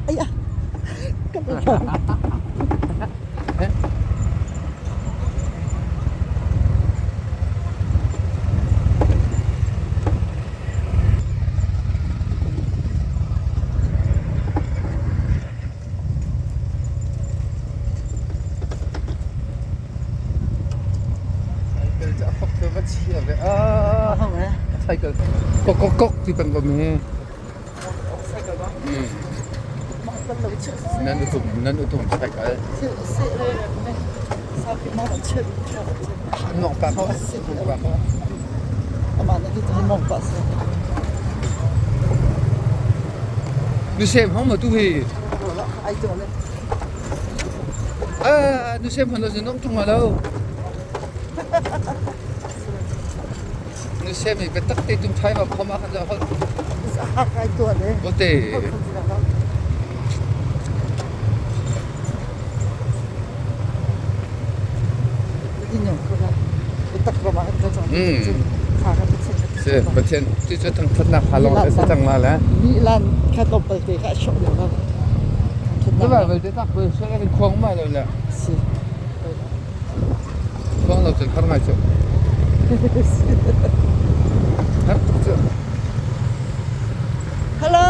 Ai ah. Kan Cycle kok kok kok ti peng ko mi. Nan utum nan utum cycle. Nok pa ko pa ko. Nu sem hong ma tu hi. Ah, nu sem hong lo nong thung lo. Nu sem hi biatak te tum thai ma khom ah khan zo hol. Ote. Si, Pathian ti cu thangthatnak ha lawng te si cang la le. Ni lan kha tlawmpal te kha a chuak lio lo. Na ba belte tak bu se kan khuang ma lo le. Si. Khuang lo cun har ngai cu. Har tuk cu. Hello.